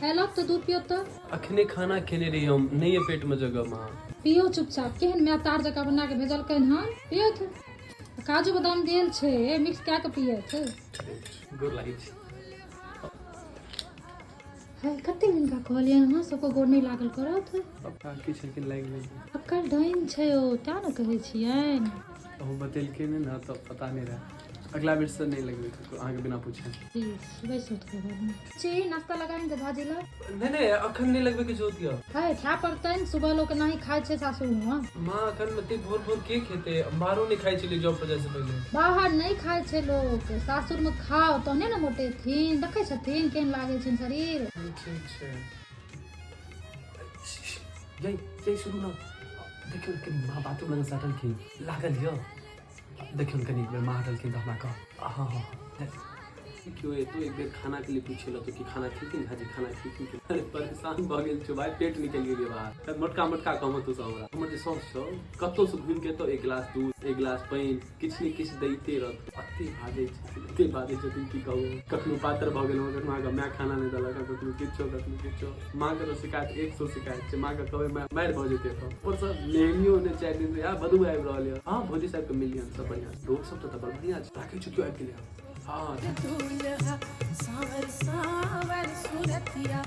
Hello तऽ दूध पियो तऽ। अखने खाना खेने रही हम, नहि ये पेट में जगह माँ। पियो चुपचाप, केहन माय तार जकाँ बना के भेजलकनि हन। पियथ, काजू बादाम देल छै, मिक्स कए के पियथ। गोर लागै छी। है कते दिनका कहलियनि हँ, सबके गोर नहि लागल करत। पप्पा की छलखिन लागि गेल। अक्कल डाइन छै ओ, तें ने कहै छियनि। अहूँ बतेलकै नहि ने तऽ पता नहि रहै। अगला बेर से नहि लगबै ककरो अहाँके बिना पूछे। ठीक, बैसू थोड़ा बादमे। छी नाश्ता लगाइन तऽ झाजी लग। नहि नहि, अखन नहि लगबै के जरूरत यऽ। है खाय पड़तनि, सुबह लोक एनाही खाइ छै सासुर मे। माँ अखन एते भोर भोर के खेतै? बाहरो नहि खाइ छलियै जॉब पर जाइ से पहिले। बाहर नहि खाइ छै लोक, सासुर मे खाओ तहने ने मोटेथिन। देखै छथिन केहन लागै छनि शरीर। ठीक छै। जय जय सुनू ना, देखियौ कनि माँ बाथरूम लग सटलखिन लागल यऽ। देखियौ ने कनि एक बेर माँ हटलखिन तऽ हमरा कह। हँ हँ हँ, केओ एतो एक बेर खाना के लिए पूछे तो कि खाना खेलखिन झाजी, खाना खेलखिन कि? अरे परेशान भऽ गेल छौ भाई, पेट निकलि गेल बाहर। मोटका मोटका कहबो तू सब हमरा। हमर जे साउस छौ कतौ से घुमि के एतौ, एक गिलास दूध एक गिलास पानि किछु ने किछु दैते रहतौ। अते बाजै छथिन, अते बाजै छथिन की कहू। कखनो पातर भऽ गेलहुँ, कखनो अहाँके माय खाना नहि देलक, कखनो किछो कखनो किछो। माँ के तऽ शिकायत 100 शिकायत छै। माँ के कहबै माय मारि भऽ जेतै एतऽ। ऊपरसँ नहेलियो नहि 4 दिन से, यार बदबू आबि रहल यऽ। हँ भौजी साहब के मिलियन सब बढ़िआँ, रोड सब तऽ बड़ बढ़िआँ छै। राखै छी, केओ आबि गेलै। हँ। सावर सावर सुरतिया।